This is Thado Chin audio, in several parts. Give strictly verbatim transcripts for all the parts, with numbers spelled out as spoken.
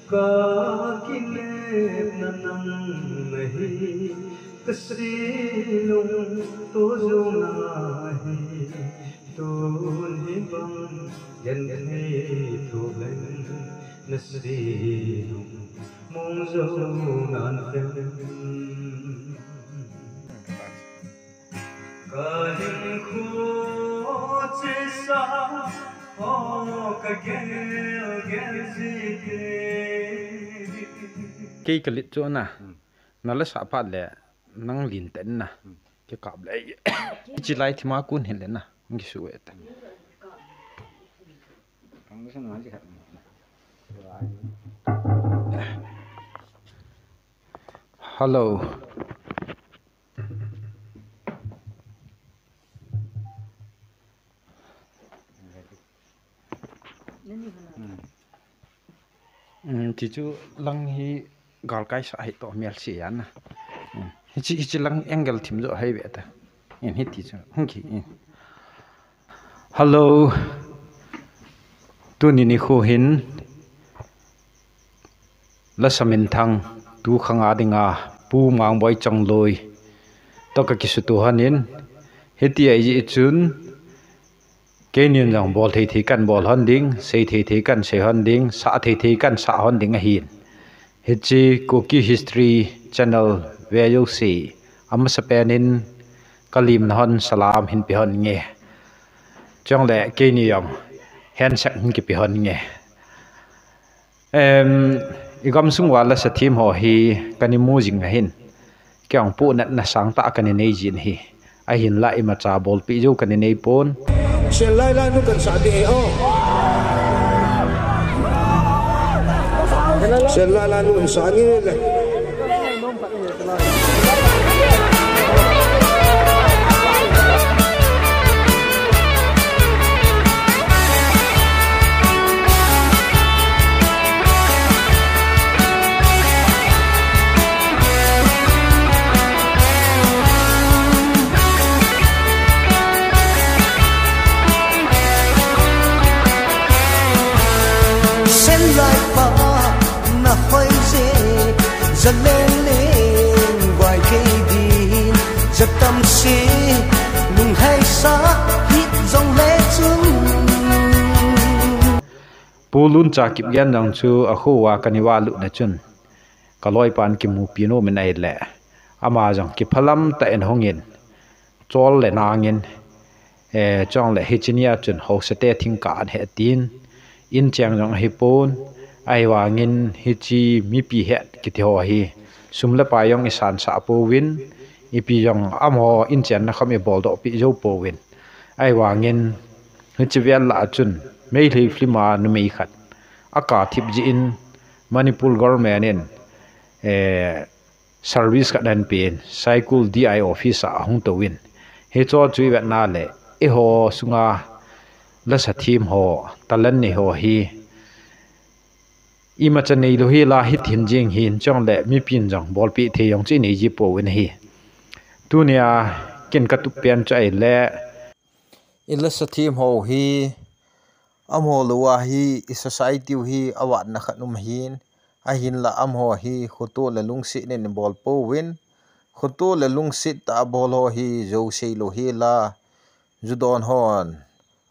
Ka kinepna nang nahi, ka sinung to jong nahi, tun hi bang genthei tho leng, na sinung mong jo nan leng. Ka hinkho chesa ho ka gel gel jite. Kei ka lit chu na. Hmm. Na la sa phat le nang lin ten na. Hmm. Ke kap le. Chi lai thima kun hin le na. Ngi su e ta. Hello. Hmm, ti chu lang hi galkai sa hi to mial si yan na. Hmm, hichi, hichi lang angle thim jo hai ve ta. In hiti chu. Hung ki in. Hello. Tuni nikho hin lasa minthang tu khang a dinga Pu Mangboi Chongloi to ka kisutu hon in, hiti ahi jeh chun keinin jong bol thei thei kan bol hon ding, sei thei thei kan sei hon ding, sa thei thei kan sa hon ding ahin. Hichi Kuki History Channel ve jouse, amasapen in ka limna hon salam hin pe hon nge. Chule keini jong handshake hin kipe hon nge. Em, i gamsung uva lasa thim ho hi ka ni mu jing ahin. Kei jong puhnatna sangtah ka ni nei jin ahi. Ahinla imacha bolpi jou ka ni nei pon. Sel lai lai nu kan sa de o. Sel lai lai nu kan sa ni le. Sen lai pa na hoi je, za leng leng vai kei din, za tam se, lung hai sa, hit zong le chung. Pu Luncha Kipgen jong chu a kho uva ka ni va lut na chun, ka loipan kimupi nom in ahile, ama jong kiphalam tah in hung in, chol le nang in, eh, chule hichi nia chun hausate thingkah an he tin, in cheng jong ahi pon, ahivangin hichi mipi het kiti ho hi, sum le pai jong i sansah pouvin, ipi jong amaho in chenna kham i boldoh pi jou pouvin, ahivangin hichi vel lah a chun Meitei film a numei khat a ka thip jeh in Manipur government in, eh, service khat ahin pen, Saikul D I office a hung tou in. Hicho chu i vet na le, eiho sunga lasa thim ho, talent nei ho hi, imacha nei lou hi la hi thin jing hin chule mipin jong bolpi thei jong chu i nei ji pouvin ahi. Tunia ken ka tup pen chu ahile, i lasa thim ho hi, amaho lou a hi, i society u hi, a vatna khat um ahin, ahinla amaho hi, khoto le lungset in i bol pouvin, khoto le lungset tah a bol ho hi, jou sei lou hi la, ju don hon,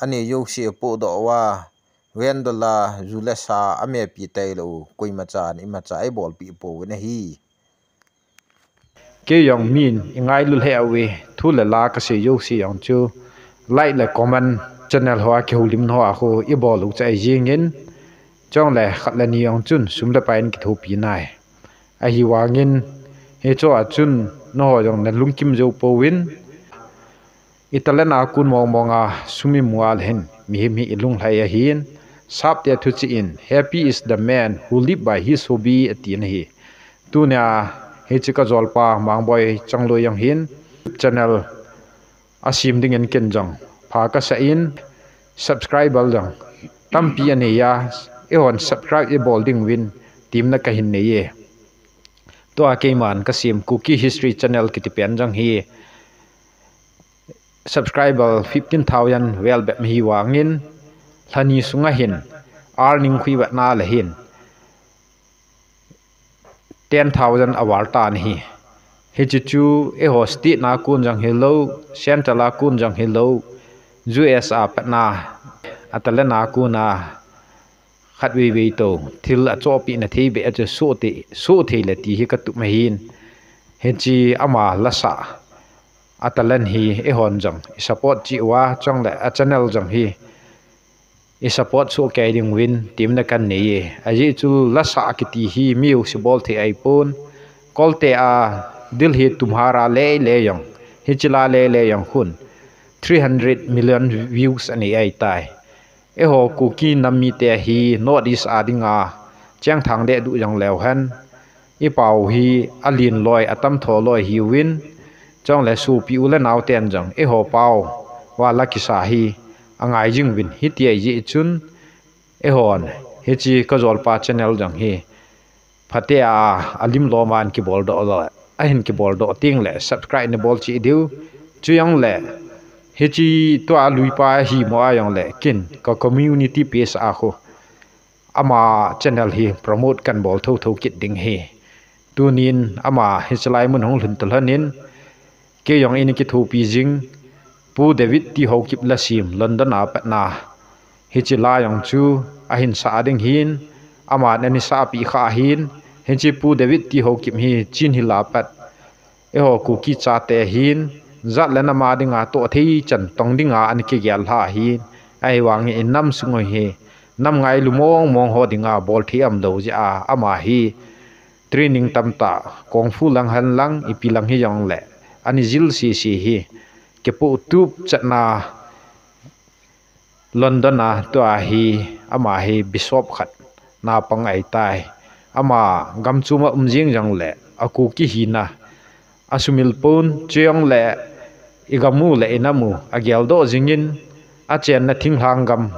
a nei jouse a podoh uva, ven dola, ju le sa, a mepi tai lou, koima chan, imacha i bolpi pouvin ahi. Kei jong min i ngailu lheh uve, thu le la ka sei jouse jong chu, like le comment channel hoa kihoulimna hoa khu i bol u chu ahi jingin, chule khat le ni jong chun sum le pai in kithopi nai. Ahivangin, hicho a chun nangho jong na lungkim jou pouvin, i talent a kon mong mong a sum i mu a le hin, mihem hi i lunglhai ahin, Sapte thu chi in, "Happy is the man who live by his hobby," ati na hi. Tunia, hichi ka jolpa Mangboi Chongloi jong hin, channel a sem dingin ken jong pha ka sa in, subscriber jong tampi a nei a, eihon subscribe i bol ding uvin, temna ka hin nei e. Tua keiman ka sem Kuki History Channel kiti pen jong hi, subscriber fifteen thousand vel bep ahi vangin, lhani sunga hin, earning khu i vet na le hin, ten thousand a val tan ahi. Hiche chu eiho state na kon jong hilou, central a kon jong hilou, U S a patna a talent a kon a khat vei vei tou thil a chohpeh na thei beh a chu soh thei, soh thei le ti hi ka tup ahin. Hiche ama lasa a talent hi eihon jong i support cheh uva, chule a channel jong hi i support soh kei ding uvin temna kan nei e. Ajeh chu lasa kiti hi mi jouse bol thei ahipon. Kolte a Delhi tumhar a lele jong, hiche la lele jong khun three hundred million views anei ahitai. Eiho Kuki nam mite hi North East a dinga chengthang deh duh jong leu hen, i pau hi alen loi, a tamtho loi hiuvin, chule sopi u le nao ten jong eiho pau uva la kisa hi angai jing uvin, hiti ahi jeh chun eihon hiche ka jolpa channel jong hi phatea a lim lom a ahin kibol doh, ahin kibol doh teng le subscribe nei bol cheh diu. Chujongle hiche tua luipa hi mo a jongle ken ka community page a khu ama channel hi promote kan bol thotho kit ding ahi. Tunin ama hiche lai mun hung lhun ta lhon in, kei jong in kithopi jing, Pu David T Haokip la sem London a patna. Hiche la jong chu ahin sah ding ahin, aman ana sahpeh kha ahin, hiche Pu David T Haokip hi Chinhill a pat eiho Kuki chate ahin, jat le nam a dinga toh thei chan tong dinga ana kigel lha ahin, ahivangin i nam sung u hi nam ngailu mong mong ho dinga bol thei aum lou jeh a, ama hi training tamtah, kung fu lang hen lang, ipi lang hijongle, ana jil sese hi, kipoh tup chatna London a tua hi, ama hi bishop khat na pang ahitai. Ama gam chom a um jing jongle, a Kuki hina asumil pon, chujongle i gam u le i nam u ageldoh jingin, achenna thinglhang gam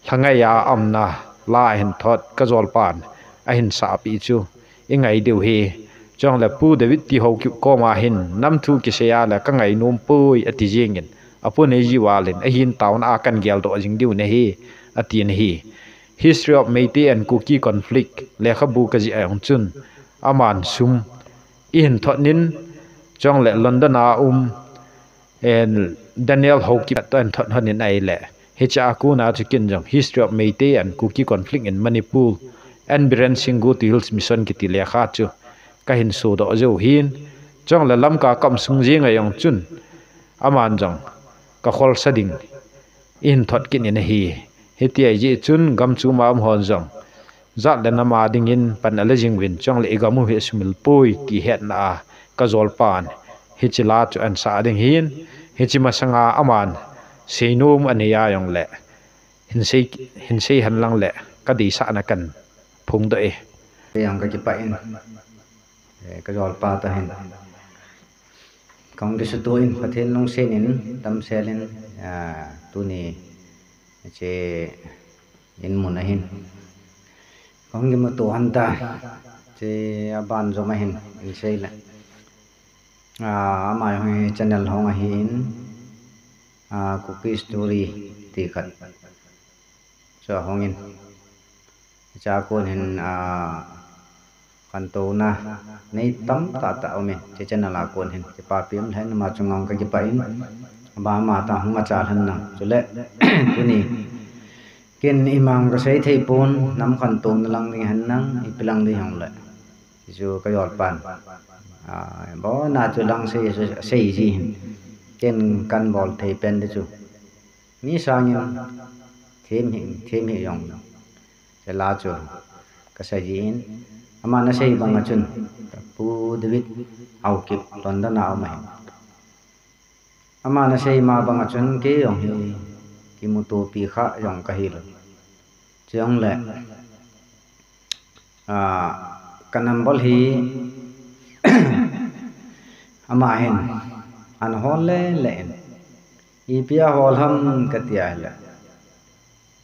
lhangai a aumna la ahin thot, ka jolpan ahin sahpeh chu i ngai diu ahi. Chule Pu David T Haokip koma hin nam thu kisei a le ka ngainom poi ati jingin, apu nei ji val in ahin taona a kan geldoh jing diu ahi, atin ahi. History of Meitei and Kuki conflict lekhabu ka jih a jong chun, aman sum i hin thot in, chule London a um, en, Daniel Haokip toh ahin thot lhon in ahile, hiche a kona chu ken jong History of Meitei and Kuki Conflict in Manipur, N Biren Singh Go to Hills Mission kiti lekha chu ka hin sodoh jou ahin, chule Lamka ka um sung jing a jong chun, aman jong ka kholsa ding i hin thot kit in ahi. Hiti ahi jeh chun gam chom a um hon jong jat le nam a dingin pan ala jing uvin, chule i gam u hi asumil poi ti hetna a ka jolpan hiche la chu ahin sah ding ahin, hiche masanga aman seinom anei a jongle hin sei, hin sei hen lang le ka deisahna kan phongdoh e. Kei jong ka kipah in, eh, ka jolpa toh hin kahung kisutoh in, Pathen lungset in, damsel in, ah, tuni hiche in mun a hin kahung kimuto hon ta, hiche aban jom a hin in sei le, ah, ama jong hi channel hong ahin, ah, Kuki Story ti khat chu ahong in, hiche a kon hin, ah, khantouna nei tamtah tah um in, hiche channel a kon hin kipapi um lheh in, ama chunga ka kipah in, ama, ama toh hung machal hen lang. Chule tuni ken ima ka sei thei pon, nam khantouna lang ding hen lang, ipi lang ding hung le, hichu ka jolpan, ah, abona chu lang sei, sei ji hin, ken kan bol thei pen ding chu mi sangin them hih, them hih jong, hiche la chu ka sei ji in, aman asei bang a chun, Pu David Haokip London a um ahin, aman asei ma bang a chun kei jong hi kimutopi kha jong ka hilou. Chujongle, ah, ka number hi ama hin ana hol lele in, ipi a hol ham ka ti a hile,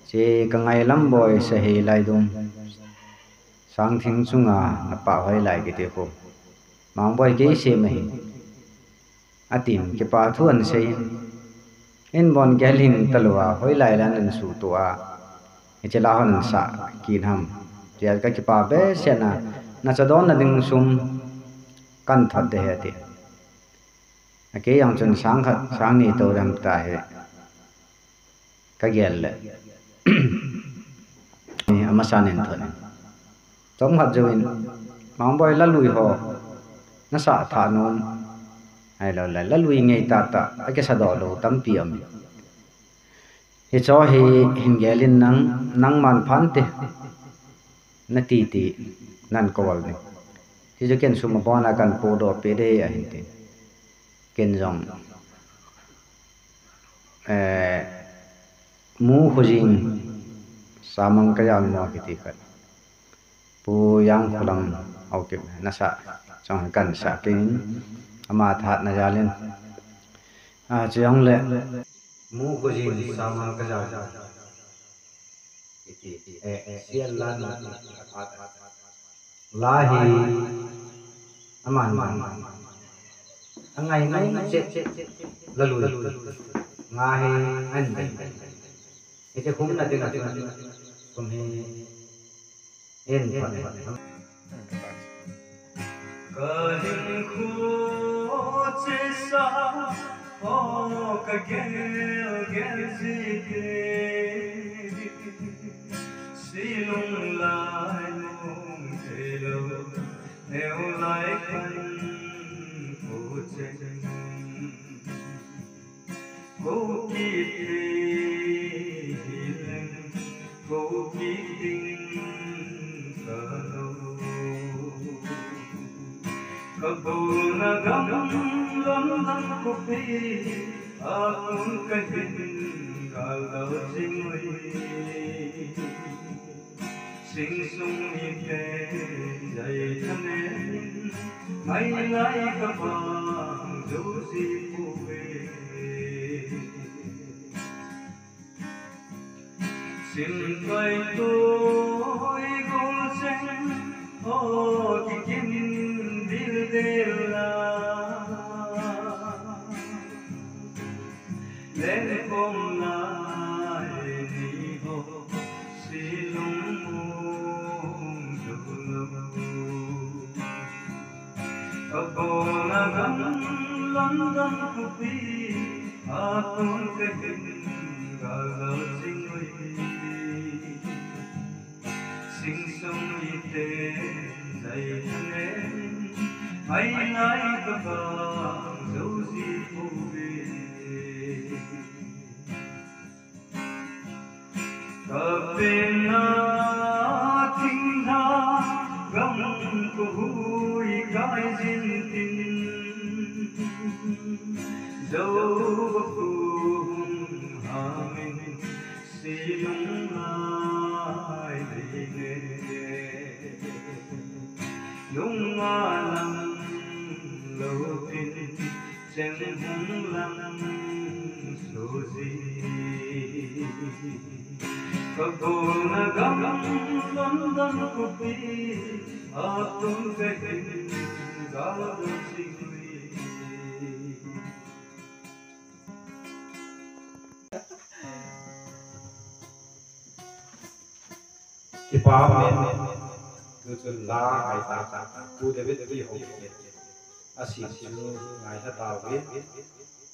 hiche ka ngailam boi Sahei Laidum, Sangthing chunga na pah hoilai kiti khu, Mangboi kei sem ahi, atin kipa thu ana sei in, in bon kei lhing talou a, hoilai lan ana suhtoh a, hiche la hon ana sah kit ham tia ka kipah behseh na, Nachadon na ding sum kan thot de he ti. Akei jong chun sang khat, sang ni tou dem ta he. Ka gel le. Amasan in thot in. Chomkhat jouvin, Mangboi, lalui ho nasah tha nom. Ahilou le, lalui ngei tah tah, akisa doh lou tampi um. Hicho hi hin gel in nang, nangman phan te. Nati ti, nan kou val ni. Hichu ken sum abon a kan podoh peh de ahin ti. Ken jong, eh, Mu Khojing Samang Kajal mo kiti khat. Pu Jangkholam Haokip nasah, chong kan sah kin, ama thahatna jal in. Ah, chong le, Mu Khojing Samang Kajal. Iti, eh, eh, sial lan, la hi, aman, angai ngai che, lalui, nga hi, an, iti khum na ding, kum hi, en, Kahinkho chesa ho kagel gel jite, silung lai mong theilou, neo lai kan ko cheng. Kou kit thei hileng, kou kit ding kalou. Kabolna gam London khopi a kon kahin gal dal jing uve. Sing sung mite jai thanem in, mailai kabang jou ji pouve. Sim toi toi gol cheng ho kikim dil dil la. Lengkhom lai ni ho, silung mong jou lou. Kabolna gam London khopi a kon kahin gal dal jing uve. Sing sung mite jai thanem in, mailai kabang jou ji pouve. Kapenna thinglhang gam kahui kai jing tin, jou va khu hung hangin, silung lai dei ne. Lung a lang lou tin, cheng hung lang so ji. Kabolna gam London khopi a kon kahin gal dal jing uve. Kipa umin, tuchun la ngai tah, Pu David Kihoupi. Asim chu ngailha tauve.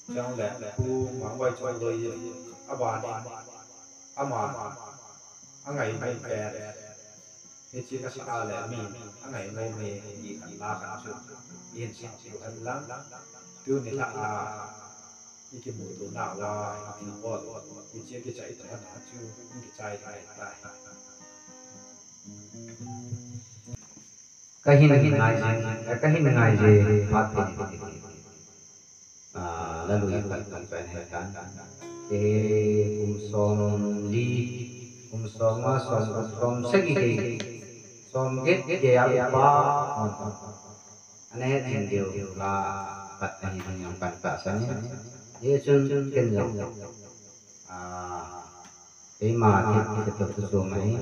Chule Pu Mangboi Chongloi in, abanin, ama, angai ngai pen. Hiche kasah a le min angai nom e ti khat la khat chu ihin sah diu hen lang. Tuni lha a ikimuto nauva, iti bol, hiche kichai tah a chu ikichai thei tai. Kahin ngai je, kahin ngai je, phat te. Ah, lalui khat kan pen he tan. Kei kum som li, kum som nga, som gup, som sagi kei, som get kei a upa. Ana het jing diu la khat ahi jong kan tahsan in. Hichun ken jong, ah, keima thil kitoh chu chu mai,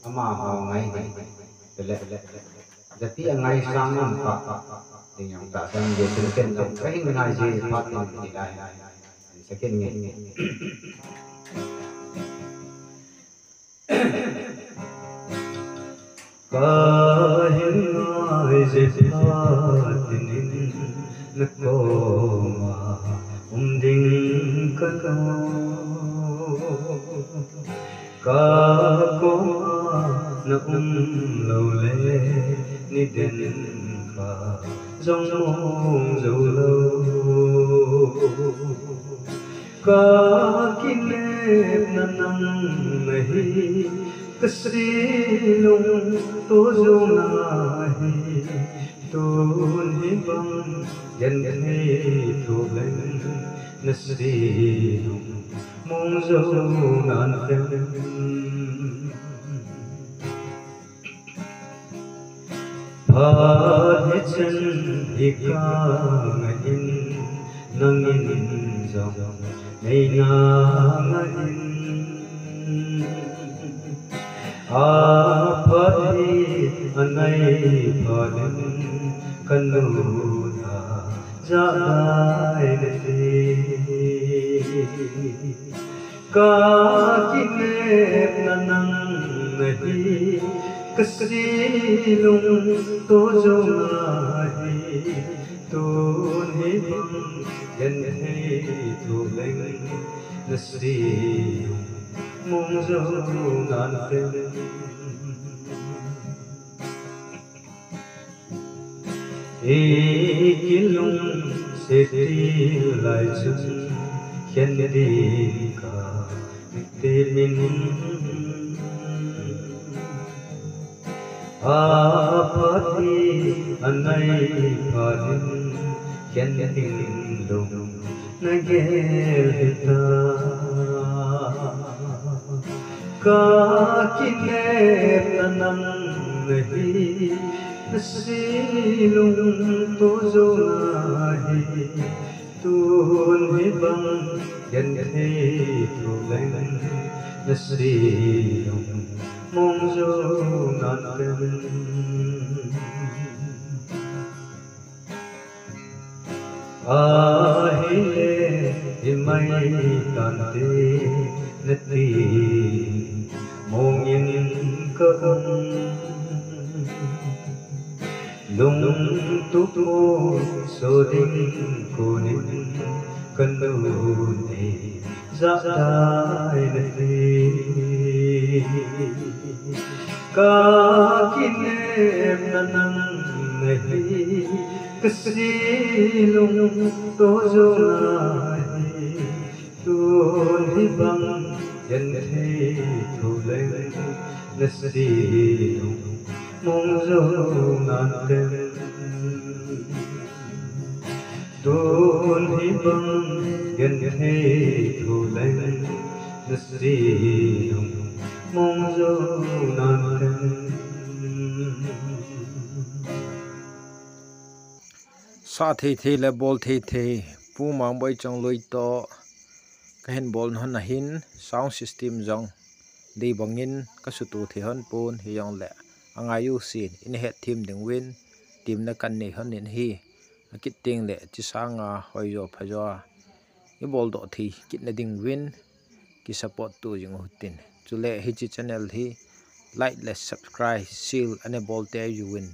amaho ngai ding. Chule, japi angaisang um kha ding jong tahsan in, hichun ken jong kahin ngai je, phat in ti lai. Second nge. Kahin Ngai je pha tinin na koma um ding ka no. Ka koma na um lou le ni den kha jong mong jou lou. Ka kinepna nang nahi, ka si lungto jou nahi. Tun hibang genthei thou leng, na si lung mong jou nan tem. Phat hichen hi ka ngah in, nangin jong nei na ngah in. Aphat hi anai phat in, ka nuna jahda in ati. Ka kinepna nang nahi, ka si lungto jou nahi. Tun hibang genthei thou leng, na si lung mong jou nan tem. Ei kilungset til lai chun, khen ding ka temin. Aphat hi anai phat in, khen ding lung na gel hita. Ka kinepna nang nahi, na si lungto jou nahi. Tun hibang genthei thou leng, na si lung mong jou nan tem. Ahile himai tante nati mongin ka um. Lungtup mo so ding konin ka nunei jahda in ati. Ka kinepna nang nahi, ka si lungto jou nahi. Tun hibang genthei thou leng, na si lung mong jou nan tem. Tun hibang genthei thou leng, na si lung mong jou nan tem. Sa thei thei le bol thei thei Pu Mangboi Chongloi toh kahin bol hon ahin, sound system jong dei bangin ka sutu thei hon pon, hijongle angai usin, ina hetthem ding uvin temna kanei hon in ahi. Akit teng le chusanga hoijo phajo a ibol doh thei kit na ding uvin ki support to jing uhitin. Chule hiche channel hi like le subscribe, share ana bol tei uvin.